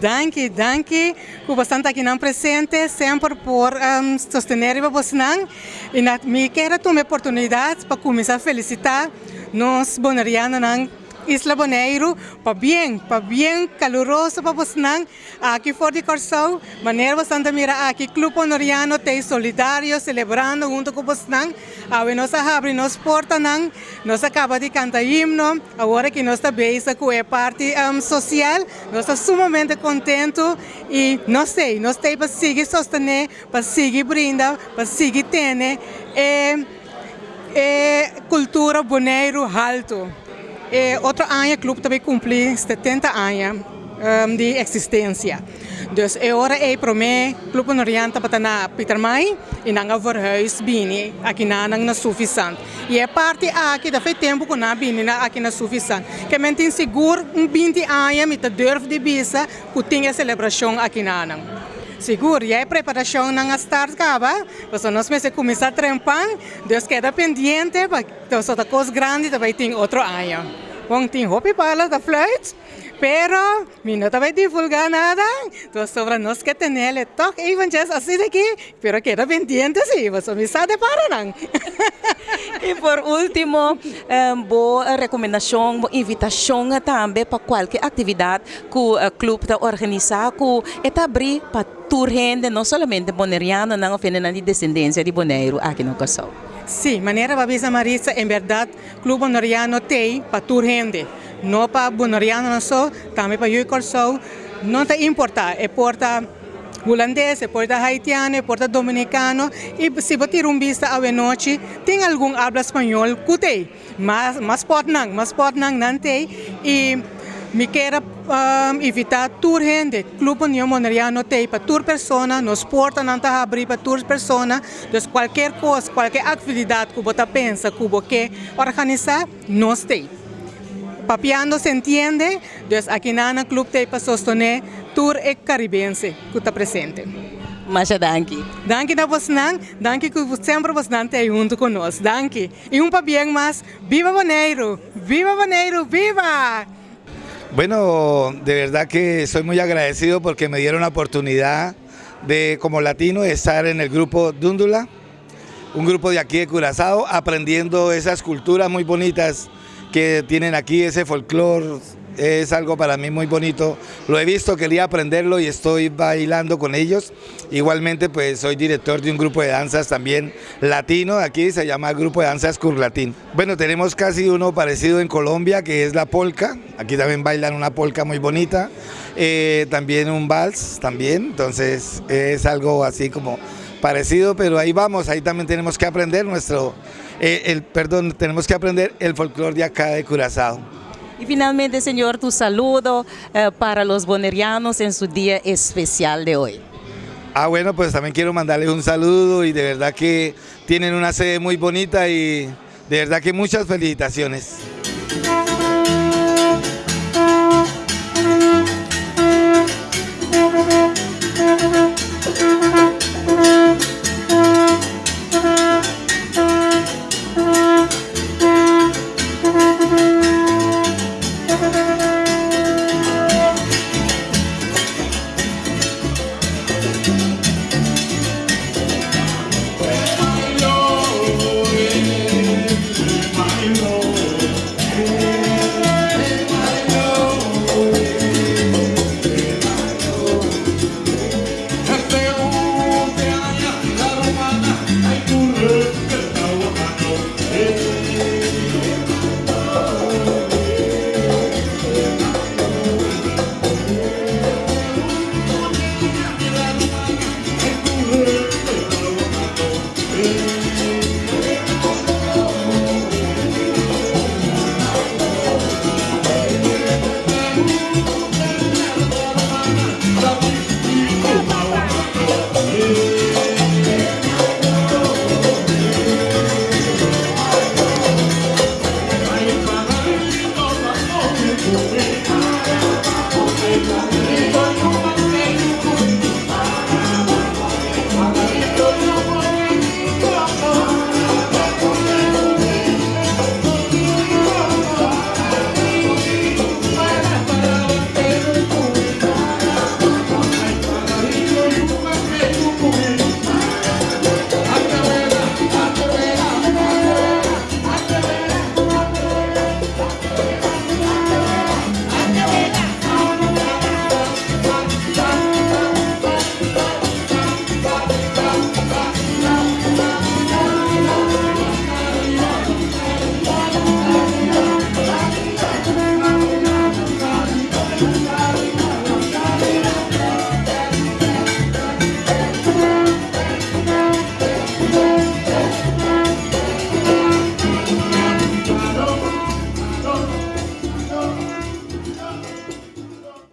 Danki, danki ku boso ta akinan presente, semper por sostené riba bosnan. I na mi kier a tuma e oportunidat pa kuminsá felisitá nos bonerianonan Isla Boneiru pabien, pabien kaluroso pa bosnan aki for di Kòrsou. Manera bosan ta mira aki Club Boneriano ta solidario selebrando huntu ku bosnan. Awe nos a habri nos portanan, nos a kaba di kanta himno, awor aki nos ta bezig ku e parti sosial. Nos ta sumamente kontentu i nos t'ei, nos t'ei pa sigui sostené, pa sigui brinda, pa sigui tene e e kultura Boneiru haltu. E otro aña klup ta bai kumpli 70 aña di eksistensia. Dus e ora ei promé Club Boneriano tabata na Pietermaai i nan a verhuis bini aki na nan na Suffisant. I e parti aki ta fe tempu ku nan a bini na aki na Suffisant. Ke men tin sigur un 20 aña mi ta durf di bisa ku tin e selebrashon aki na nan. Sigur, ya e preparashonnan a start kaba, pasobra nos mester kuminsá trempan, dus keda pendiente pa ta kos grandi ta bai tin otro aña. Bon, tin hopi bala ta fluit, pero mi no ta bai divulgá nada, pasobra nos ke tenele tòg eventjes asina aki, pero keda pendiente si, pasobra mi sa de paranan. I por último, bo rekomendashon, bo invitashon tambe pa kualke aktividat ku klup ta organisá ku e ta abrí pa tur hende, no solamente bonerianonan òf hendenan di desendensia di Boneiru aki na Kòrsou. Sí, manera bo a bisa, Maritza, en bèrdat Club Boneriano t'ei pa tur hende, no pa bonerianonan so, tambe pa yu di Kòrsou, no ta importá, e por ta hulandes, e por ta haitiano, e por ta dominikano, i si bo tira un bista awenochi tin algun abla spañol ku t'ei. Mas mas spòtnan, mas spòtnan nan t'ei i mi kier a invitá tur hende, Club Union Boneriano t'ei pa tur persona, nos portanan ta habrí pa tur persona, dus kualker kos, kualker aktividat ku bo ta pensa ku bo ke organisá, nos t'ei. Papiando se entiende, dus akinan na club t'ei pa sostené tur e karibense ku ta presente. Masha danki. Danki na bosnan, danki ku semper bosnan t'ei huntu ku nos. Danki. I un pabien mas, Biba Boneiru! Biba Boneiru! Biba! Bueno, de verdad que estoy muy agradecido porque me dieron la oportunidad de, como latino, estar en el grupo Dúndula, un grupo de aquí de Curazao, aprendiendo esas culturas muy bonitas que tienen aquí, ese folclore es algo para mí muy bonito. Lo he visto, quería aprenderlo y estoy bailando con ellos. Igualmente, pues soy director de un grupo de danzas también latino, aquí se llama Grupo de Danzas Curlatín. Bueno, tenemos casi uno parecido en Colombia, que es la polka. Aquí también bailan una polka muy bonita. También un vals, también. Entonces es algo así como parecido, pero ahí vamos, ahí también tenemos que aprender nuestro, el, perdón, tenemos que aprender el folclore de acá de Curazao. Y finalmente, señor, tu saludo para los bonerianos en su día especial de hoy. Ah, bueno, pues también quiero mandarles un saludo y de verdad que tienen una sede muy bonita y de verdad que muchas felicitaciones.